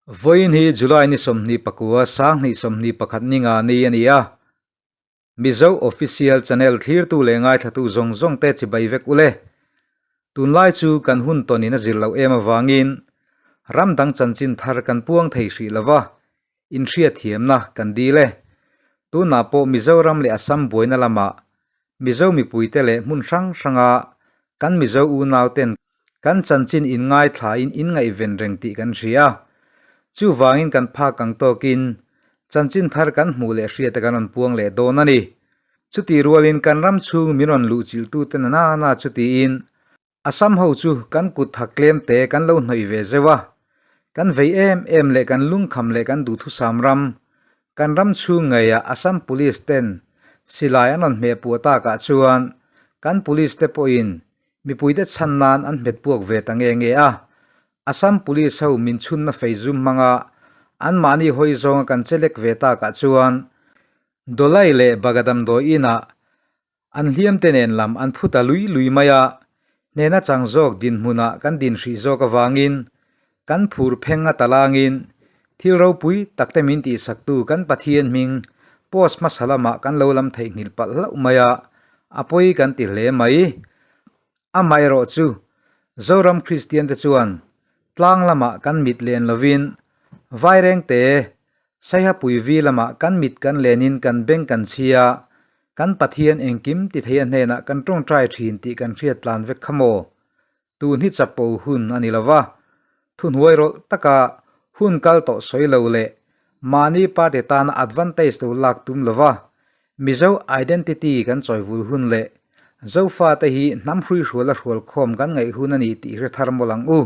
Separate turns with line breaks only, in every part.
Vawiin hi July ni 21, 2021 ni nga ni a ni a. Mizo Official Channel thlirtu leh ngaithlatu zawng zawng te chibai vek ule. Tunlai chu kan hun tawnin a zir loh em avangin ram dang chanchin thar kan puang thei hrih lova, inhriatthiamna kan dil e. Tunah pawh Mizoram leh Assam buaina lamah Mizo mipuite leh hmun hrang hranga kan Mizo unauten kan chanchin inngaihthlain inngaihven reng tih kan hria. Chuvangin kan phak ang tawkin chanchin thar kan hmuh leh hriata kan rawn puang leh dawn a ni. Chutih rualin kan ram chhung min rawn luhchilhtute na na na chutiin Assam ho chu kan kut thak tlem te kan lo hnawih ve zeuh a. Kan vei em em leh kan lungkham leh kan duhthusam ram, kan ram chhung ngeiah Assam Police ten silai an rawn hmeh puah takah chuan kan Police te pawhin mipuite chhan nan an hmet puak ve ta nge nge a. Assam Police ho min chhunna fei zum hmanga anmahni hawi zawnga kan che lek ve takah chuan Dawlai leh Bagadamdawi inah an hliamte nen lam an phu ta lui lui mai a, hnena chang zawk dinhmunah kan din hrih zawk avangin kan phur pheng a talangin thil ropui takte min tihsaktu kan Pathian hming post hmasa lamah kan lo lam theihnghilh palh hlauh mai a, a pawi kan ti hle mai. Amaherawh chu Zoram Kristiante chuan tlang lamah kan mit len lovin Vairengte Saihapui vi lamah kan mit kan lenin kan beng kan chhia, kan Pathian engkim ti thei a hnenah kan tawngtai thin tih kan hriat tlan vek kha maw? Tun hi chapo hun a ni lo va, thuhnuai rawlh taka hun kal tawh sawi lo leh mahni party tana advantage lo lak tum lo va, Mizo identity kan chawivul hun leh Zofate hi hnam hruihruala hrualkhawm kan ngaih hun a ni tih hre thar mawlh ang u.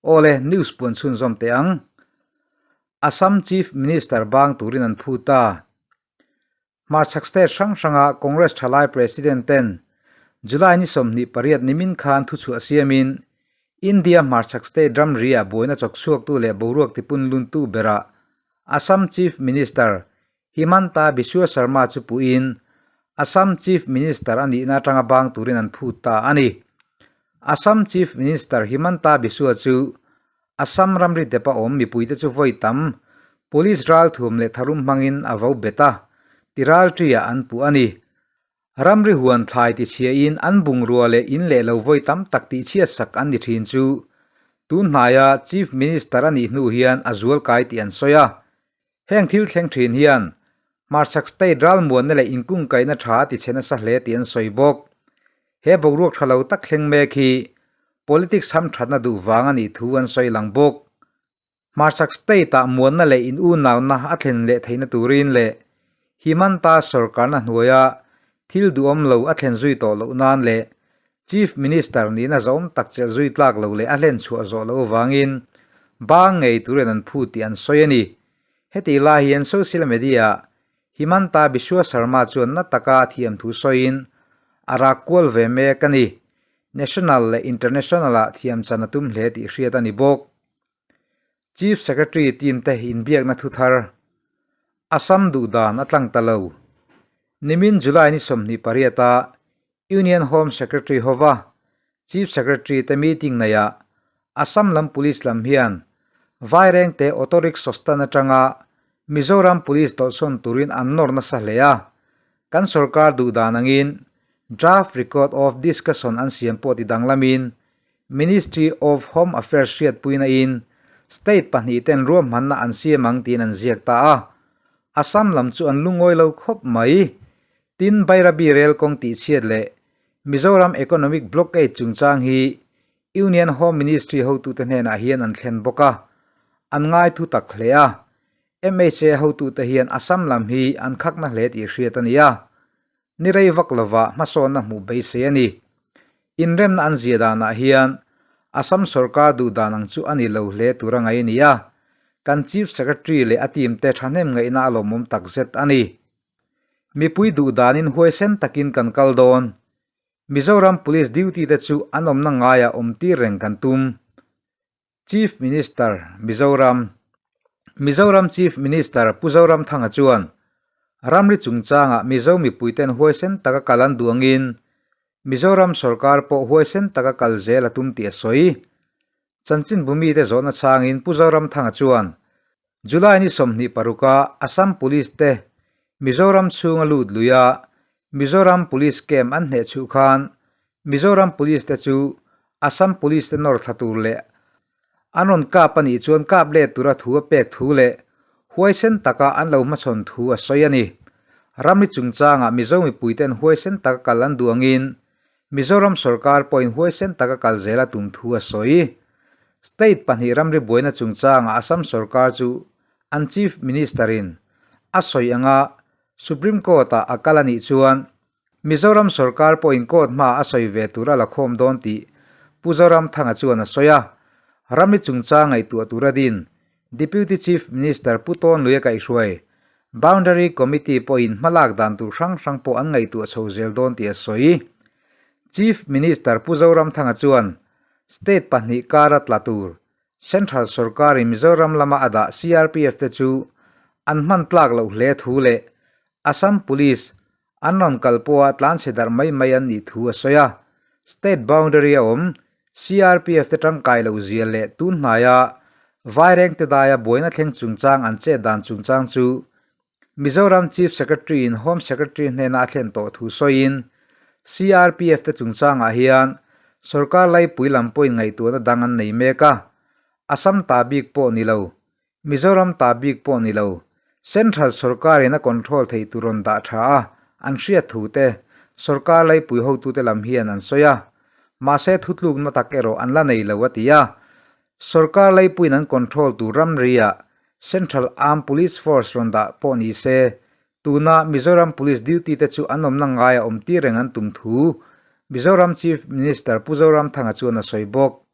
Awle, news puan chhunzawm teh ang. Assam Chief Minister bang turin an phut a. Hmarchhak state hrang hranga Congress thalai President ten July ni 28 nimin khan thuchhuah siamin India hmarchhak state ramri ah buaina chawk chhuaktu leh boruak tipun luntu berah Assam Chief Minister Himanta Biswa Sarma chu puhin Assam Chief Minister a nihna atanga bang turin an phut ta a ni. Assam Chief Minister Himanta Biswa chu Assam ramri depa awm mipuite chu vawi tam Police ralthum leh tharum hmangin a vo bet a, tiralṭiah an puh a ni. Ramri huan thlai tichhiain an bungrua leh in leh lo vawi tam tak tihchhiatsak an ni ṭhin chu tun hnaia Chief Minister a nih hnu hian a zualkai tih an sawi a. Heng thil thleng ṭhin hian Hmarchhak State ralmuanna leh inkungkaihna ṭha a tichhe nasa hle tih an sawi bawk. He boruak ṭha lo tak thleng mek hi politics hamṭhatna duh vang a nih thu an sawi lang bawk. Hmarchhak State-ah muanna leh in unauna a thlen leh theihna turin leh Himanta sawrkarna hnuaia thil duhawm lo a thlen zui tawh loh nan leh Chief Minister nihna zawm tak chelh zui tlak lo leh a hlen chhuah zawh loh avangin bang ngei turin an phut tih an sawi a ni. Hetih lai hian social media-ah Himanta Biswa Sarma chuan na taka a thiam thu sawiin a rak kual ve mek a ni. National leh International-ah thiam chan a tum hle tih hriat a ni bawk. Chief Secretary team te inbiakna thu thar Assam duh dan a tlang ta lo. Nimin July ni 28 a Union Home Secretary hova Chief Secretary te meeting neihah Assam lam Police lam hian Vairengte Auto Rickshaw stand atanga Mizoram Police dawlhsawn turin an nawr nasa hle a, kan sorkar duh dan angin Draft Record of Discussion an siam pawh ti danglamin Ministry of Home Affairs hriatpuina in State pahnih ten ruahmanna an siam ang tiin an ziak ta a, Assam lam chu an lungawi lo khawp mai. Tin, Bairabi rel kawng tihchhiat leh Mizoram Economic Blockade chungchang hi Union Home Ministry hotute hnenah hian an thlen bawk a, an ngai thu tak hle a. MHA hotute hian Assam lam hi an khakna hle tih hriat a ni a. Ni rei vak lovah hmasawnna hmuh beisei a ni. Inremna an zia danah hian Assam sorkar duh dan ang chu a ni lo hle tur a ngaih a ni a. Kan Chief Secretary leh a team te thahnem ngaihna a lawmawm takzet a ni. Mipui duh danin huaisen takin kan kal dawn. Mizoram Police duty te chu an awmna ngaiah awm tir reng kan tum. Chief Minister, Mizoram Mizoram Chief Minister Pu Zoramthanga chuan ramri chungchangah Mizo mipuiten huaisen taka kal an duh angin Mizoram sorkar pawh huaisen taka kal zel a tum tih a sawi. Chanchinbu mite zawhna chhangin Pu Zoramthanga chuan, July ni 26 a Assam Police te Mizoram chhunga lut luia Mizoram Police camp an hneh chhuh khan Mizoram Police te chu Assam Police te nawr thla tur leh an rawn kap a nih chuan kap let tura thu a pek thu leh huaisen taka an lo hmachhawn thu a sawi a ni. Ramri chungchangah Mizo mipuiten huaisen taka kal an duh angin Mizoram sorkar pawhin huaisen taka kal zel a tum thu a sawi. State pahnih ramri buaina chungchangah Assam sorkar chu an Chief Minister-in a sawi anga Supreme Court-ah a kal a nih chuan Mizoram sorkar pawhin court hmaah a sawi ve tur a la khawm dawn tih Pu Zoramthanga chuan a sawi a. Ramri chungchang ngaihtuah tura din Deputy Chief Minister Pu Tawnluia kaihhruai Boundary Committee pawhin hmalak dan tur hrang hrang pawh an ngaihtuah chho zel dawn tih a sawi. Chief Minister Pu Zoramthanga chuan State pahnih kara tla tur Central sorkarin Mizoram lama a dah CRPF te chu an hman tlak loh hle thu leh Assam Police an rawn kal pawha tlanchhe darh mai mai an nih thu a sawi a. State boundary a awm CRPF te tangkai loh zia leh tun hnaia Vairengte daia buaina thleng chungchang an chet dan chungchang chu Mizoram Chief Secretary in Home Secretary hnena a thlen tawh thu sawiin, CRPF te chungchangah hian sorkar laipui lam pawhin ngaihtuahna dang an nei mek a, Assam ta bik pawh ni lo, Mizoram ta bik pawh ni lo, Central sorkarin a control theih tur rawn dah tha a, an hriat thu te sorkar laipui hotute lam hian an sawi a, mahse thutlukna tak erawh an la nei lo a ti a. Sorkar laipuiin an control tur ramriah Central Armed Police Force rawn dah pawh ni se, tuna Mizoram Police duty te chu an awmna ngaia awm tir reng an tum thu Mizoram Chief Minister Pu Zoramthanga chuan a sawi bawk.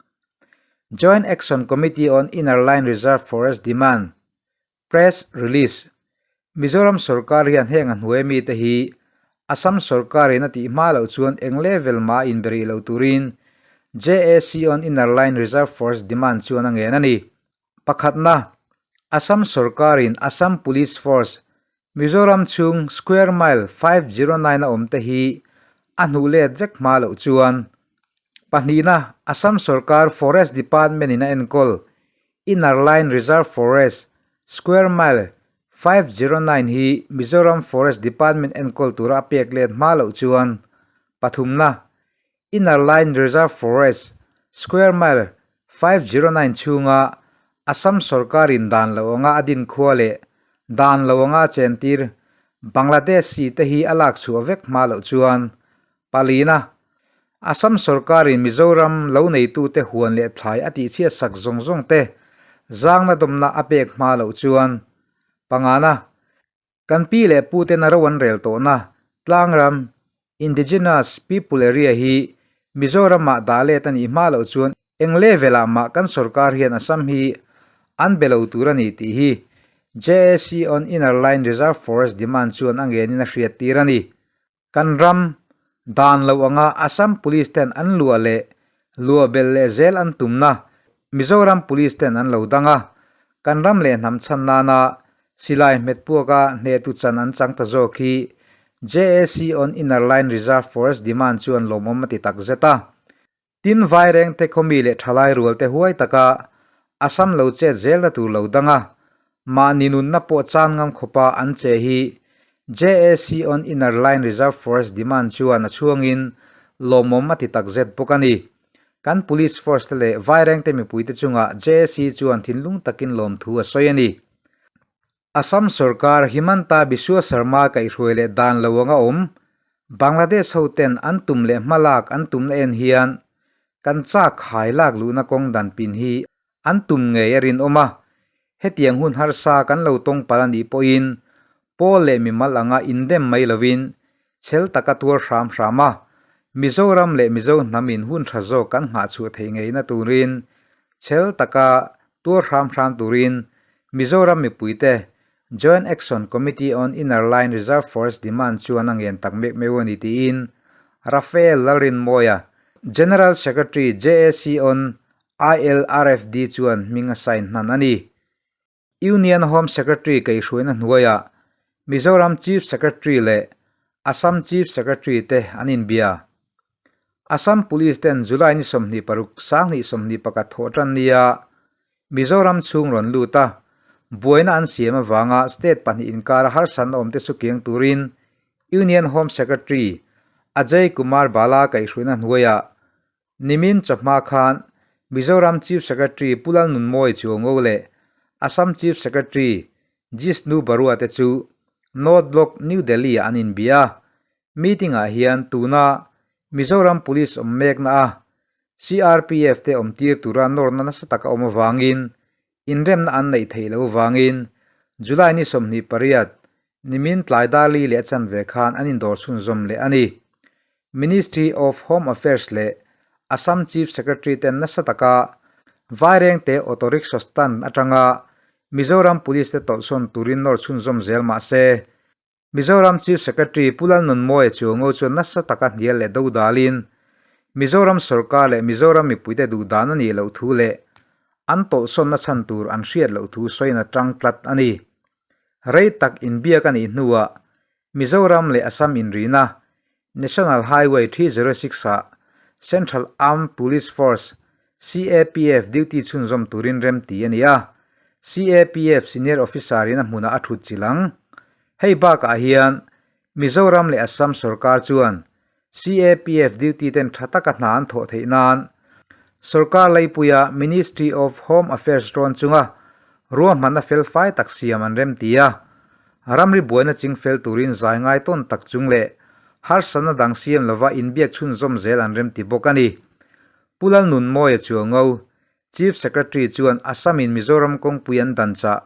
Joint Action Committee on Inner Line Reserve Forest Demand Press Release Mizoram sorkar hian heng a hnuai mite hi Assam sorkarin a tih hma loh chuan eng level mah inbe rih lo turin JAC on Inner Line Reserve Force demand chuan a ngen a ni. Pakhatna, Assam sorkarin Assam Police Force, Mizoram chhung square mile 509 a awmte hi a hnuh let vek hma loh chuan. Pahnihna, Assam sorkar Forest Department in a enkawl Inner Line Reserve Forest, Square Mile 509 hi Mizoram Forest Department enkawl tura a pek let hma loh chuan pathumna Inner Line Reserve Forest, Square Mile 509 chhunga Assam sorkarin dan lo anga a din khua leh dan lo anga a chentir Bangladeshi te hi a lak chhuah vek hma loh chuan Palina, Assam sorkarin Mizoram lo neitute huan leh thlai a tihchhiat sak zawng zawng te zangna dawmna a pek hma loh chuan pangana kan pi leh puten a ro an rel tawhna tlangram Indigenous People Area hi Mizoramah dah let a nih hma loh chuan eng level ah mah kan sorkar hian Assam hi an be lo tur a ni tih hi JAC on Inner Line Reserve Forest Demand chuan a ngenin a hriattir a ni. Kan ram dan lo anga Assam Police ten an luah leh luah belh leh zel an tumna Mizoram Police ten an lo dang a, kan ram leh hnam chhan nana silai hmet puaka hnehtu chan an chang ta zawk hi JAC on Inner Line Reserve Forest Demand chuan lawmawm a ti tak zet a. Tin Vairengte khawmi leh thalai rualte huai taka Assam lo chet zelna tur lo dang a, mahni nunna pawh chan ngam khawpa an che hi JAC on Inner Line Reserve Forest Demand chuan a chhuangin lawmawm a ti takzet bawk a ni. Kan Police Force te leh Vairengte mipuite chungah JAC chuan thinlung takin lawmthu a sawi a ni. Assam sorkar Himanta Biswa Sarma kaihhruai leh dan lo anga awm Bangladesh ho ten an tum leh hmalak an tumna en hian kan chak hai lak luhna kawng dan pin hi an tum ngei a rinawm a, hetiang hun harsa kan lo tawng palh a nih pawhin pawl leh mimal anga indem mai lovin chhel taka tuar hram hram a, Mizoram leh Mizo hnamin hun tha zawk kan nghah chhuah theih ngeina turin chhel taka tuar hram hram turin Mizoram mipuite Joint Action Committee on Inner Line Reserve Forest Demand chuan a ngen tak mek meuh a ni tiin Raphael Lalrinmawia, General Secretary JAC on ILRFD chuan hming a sign hnan a ni. Union Home Secretary kaihhruaina hnuaiah Mizoram Chief Secretary leh Assam Chief Secretary te an inbia. Assam Police ten July ni 26 2021 thawh tan nia Mizoram chhung rawn lut a, buaina an siam avanga state pahnih inkara harsatna awmte chu kiang turin Union Home Secretary Ajay Kumar Bala kaihhruaina hnuaiah nimin chawhma khan Mizoram Chief Secretary Pu Lalnunmawi Chuango leh Assam Chief Secretary Jishnu Barua te chu North Block, New Delhi-ah an inbia a. Meeting-ah hian tuna Mizoram Police awm mekna a CRPF te awm tir tura nawrna nasa tak a awm avangin inremna an neih theih loh avangin July ni 28 nimin tlai dar li leh a chanve khan an indawr chhunzawm leh a ni. Ministry of Home Affairs leh Assam Chief Secretary ten nasa taka Vairengte Auto Rickshaw Stand atanga Mizoram Police te tawlhsawn turin nawr chhunzawm zel mah se Mizoram Chief Secretary Pu Lalnunmawia Chuango chuan nasa taka hnial leh do dalin Mizoram sorkar leh Mizoram mipuite duhdan a nih loh thu leh an tawlhsawnna chhan tur an hriat loh thu sawiin a tang tlat a ni. Rei tak inbiak a nih hnuah Mizoram leh Assam inrina National Highway 306 ah Central Armed Police Force, CAPF, duty chhunzawm turin remti a ni a, CAPF senior officer in a hmunah a thut chilh ang. Hei bakah hian Mizoram leh Assam sorkar chuan CAPF duty ten tha taka hna an thawh theih nan sorkar leipuia Ministry of Home Affairs rawn chunga ruahmanna felfai tak siam an remti a. Ramri buaina ching fel turin zai ngai tawn tak chung leh harsatna dang siam lova inbiak chhunzawm zel an remti bawk a ni. Pu Lalnunmawia Chuango, Chief Secretary chuan Assam in Mizoram kawngpui an dan chah,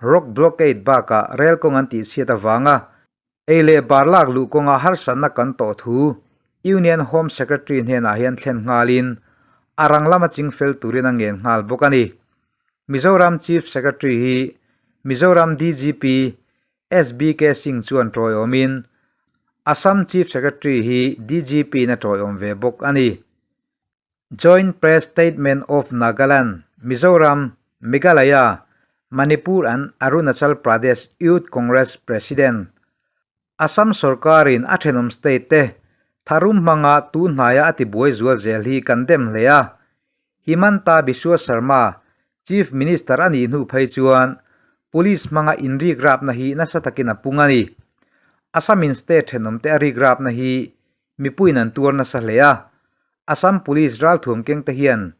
rock blockade bakah rel kawng an tihchhiat avanga ei leh bar lak luh kawnga harsatna kan tawh thu Union Home Secretary hnenah hian thlen nghalin a rang lama ching fel turin a ngen nghal bawk a ni. Mizoram Chief Secretary hi Mizoram DGP SBK Singh chuan tawiawmin Assam Chief Secretary hi DGP in a tawiawm ve bawk a ni. Joint Press Statement of Nagaland, Mizoram, Meghalaya, Manipur and Arunachal Pradesh Youth Congress President Assam sorkarin a thenawm state te tharum hmanga tun hnaia a tibuai zual zel hi kan dem hle a. Himanta Biswa Sarma, Chief Minister a nih hnu phei chuan Police hmanga inrik rapna hi nasa takin a pung a ni. Assam in state thenawm te a rik rapna hi mipuiin an tuar nasa hle a. Assam Police ralthuam keng te hian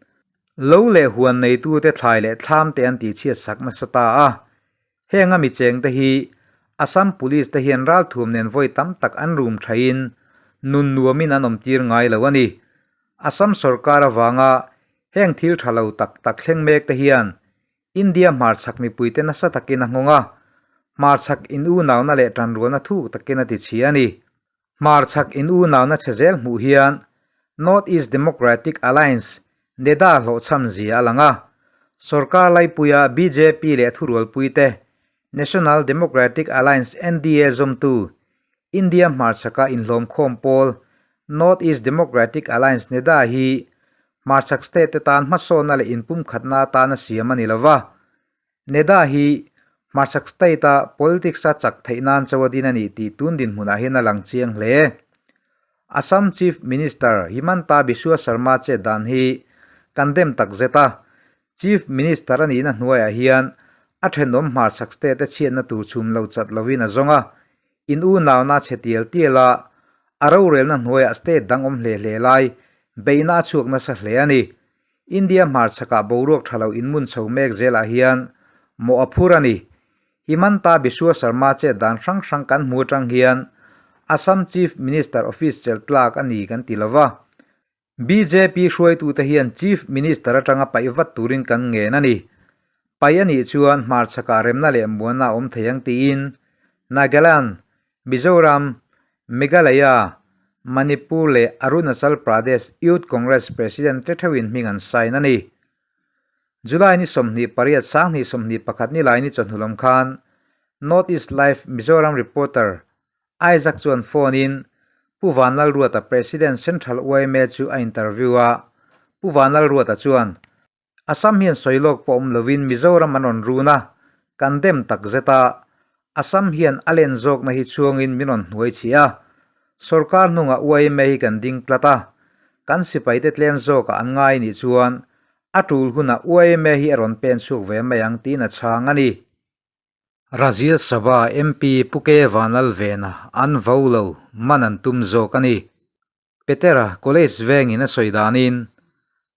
lo leh huan neitute thlai leh thlam te an tihchhiat sak nasa ta a. Heng a mi cheng te hi Assam Police te hian ralthuam nen vawi tam tak an rum thain nun nuamin an awm tir ngai lo a ni. Assam sorkar avanga heng thil tha lo tak tak thleng mek te hian India hmarchhak mipuite nasa takin a nghawng a, hmarchhak in unauna leh tanrualna thuk takin a ti chhia a ni. Hmarchhak in unauna chhe zel hmuh hian North East Democratic Alliance, NEDA, hlawhchham zia a lang a. Sorkar laipuia bjp leh thurualpuite National Democratic Alliance, NDA, zawmtu India hmarchhaka inhlawmkhawm pawl North East Democratic Alliance, NEDA, hi hmarchhak state te tan hmasawnna leh inpumkhatna atana siam a ni lova. Neda hi hmarchhak state-a politics-a chak theih nan cho a din a nih tih tun dinhmunah hian a lang chiang hle. Assam Chief Minister Himanta Biswa Sarma chet dan hi kan dem tak zet a, Chief Minister a nihna hnuaiah hian a thenawm hmarchhak state-a chhiatna tur chhum lo chat lovin a zawng a, in unauna chhe tial tial a, a rorelna hnuaiah state dang awm hle hle lai beihna a chhuak nasa hle a ni. India hmarchhakah boruak tha lo inmun chho mek zelah hian mawh a phur a ni. Himanta Biswa Sarma chet dan hrang hrang kan hmu atang hian Assam Chief Minister office chelh tlak a ni kan ti lo va. Bjp hruaitute hian Chief Minister atanga paih vat turin kan ngen a ni. Paih a nih chuan hmarchhakah remna leh muanna a awm thei ang tiin Nagaland, Mizoram, Meghalaya, Manipur leh Arunachal Pradesh Youth Congress President te theuhin hming an sign a ni. July ni 28 2021 ni lai ni chawhnu lam khan North East Live Mizoram reporter Isaac chuan phone in Pu Vanlalruata President Central yma chu a interview a, Pu Vanlalruata chuan Assam hian sawi lawk pawh awm lovin Mizoram an rawn run a, kan dem tak zet a, Assam hian a len zawkna hi chhuangin min rawn hnuai chhi a, sorkar hnungah yma hi kan ding tlat a. Kan sipaite tlem zawkah an ngai nih chuan a tul hunah yma hi a rawn pen chhuak ve mai ang tiin a chhang a ni. Rajya Sabha MP Pu K Vanlalvena an vo lo man an tum zawk a ni. Petera College vengin a sawi danin,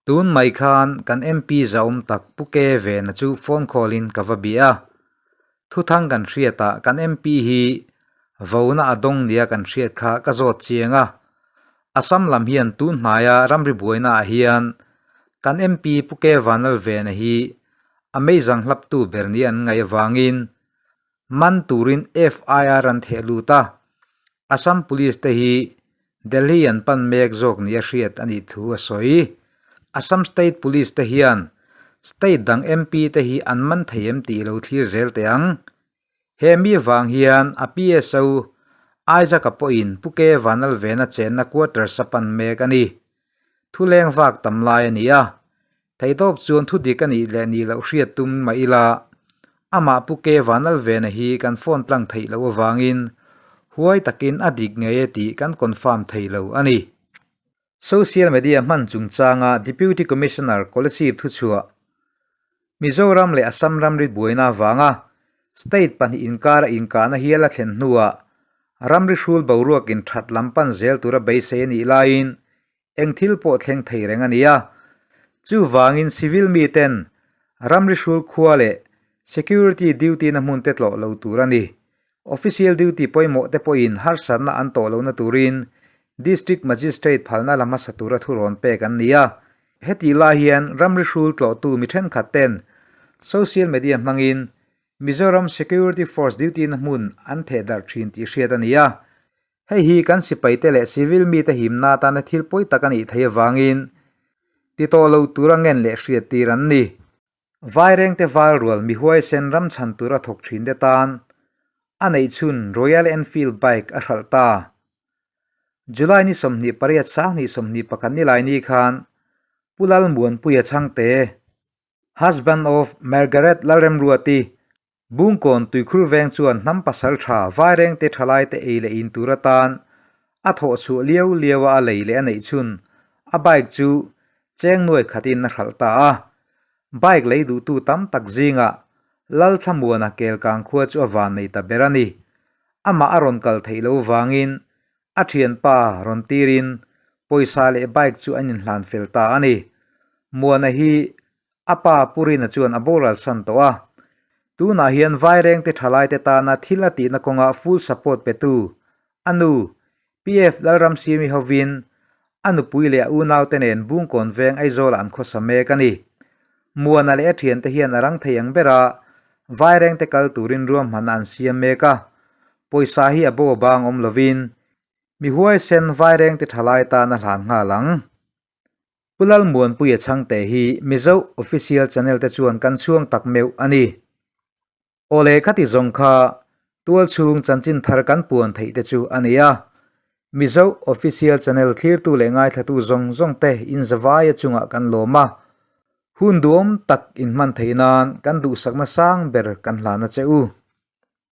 Tun mai khan kan MP zahawm tak Pu K Vena chu phone call in ka va bia a. Thuthang kan hriatah kan MP hi vona a dawng nia kan hriat kha ka zawt chiang a. Assam lam hian tun hnaia ramri buaina ah hian kan MP Pu K Vanlalvena hi a meizang hlaptu ber nia an ngaih avangin man turin FIR an theh lut a. Assam Police te hi Delhi an pan mek zawk nia hriat a nih thu a sawi. Assam State Police te hian state dang MP te hi an man thei em tih lo thlir zel teh ang. He mi vang hian a PSO Isaac-a pawhin Pu K Vanlalvena chenna quarters a pan mek a ni. Thu leng vak tam lai a ni a, Theihtawp chuan thu dik a nih leh nih loh hriat tum mah ila, amah Pu K Vanlalvena hi kan phone tlang theih loh avangin huai takin a dik ngei e tih kan confirm thei lo a ni. Social media hman chungchanga Deputy Commissioner Kolasib thuchhuah, Mizoram leh Assam ramri buaina avanga state pahnih inkara inkahna hial a thlen hnuah ramri hrul boruakin that lam pan zel tura beisei a nih laiin Eng thil pawh thleng thei reng a ni a. Chuvangin civil miten ramri hrul khua leh security duty na hmun te tlawh lo tur a ni. Official duty pawimawh te pawhin harsatna an tawh lohna turin District Magistrate phalna la hmasa tura thurawn pek an ni a. Hetih lai hian ramri hrul tlawhtu mi thenkhat ten social media hmangin Mizoram Security Force duty na hmun an thehdarh thin tih hriat a ni a. Hei hi kan sipaite leh civil mite himna atana thil pawi tak a nih theih avangin ti tawh lo tura ngen leh hriattir an ni. Vairengte valrual mi huaisen ram chhan tura thawk thinte tan a neih chhun Royal Enfield bike a hralh ta. July ni 28 2021 nilai ni khan Pu Lalmuanpuia Chhangte, Husband of Margaret Lalremruati, Bungkawn tuikhur veng chuan hnam pasal tha vairengte thalaite ei leh in tur atan a thawh chhuah liau liau a a lei leh a neih chhun a bike chu cheng nuai khatin a hralh ta a. Bike lei duhtu tam tak zingah Lalthlamuana Kelkang khua chu a van nei ta ber a ni. Amah a rawn kal theih loh vangin a thianpa rawn tirin pawisa leh bike chu an inhlan fel ta a ni. Muana hi A pa Pu Rina chuan a boral san tawh a, tunah hian Vairengte thalaite tana thil a tihna kawnga full support petu a nu PF Lalramsiami hovin a nupui leh a unaute nen Bungkawn veng Aizawlah an khawsa mek a ni. Muana leh a thiante hian a rang thei ang bera Vairengte kal turin ruahmanna an siam mek a, pawisa hi a bo a bang awm lovin mi huaisen Vairengte thalai tan a hlan nghal ang. Pu Lalmuanpuia Chhangte hi Mizo Official Channel te chuan kan chhuang tak meuh a ni. Awle khati zawng kha tualchhung chanchin thar kan puan theih te chu a ni a. Mizo Official Channel thlirtu leh ngaithlatu zawng zawng te inzavaia chungah kan lawm a. Hun duhawm tak inhman theih nan kan duhsakna sang ber kan hlan a che u.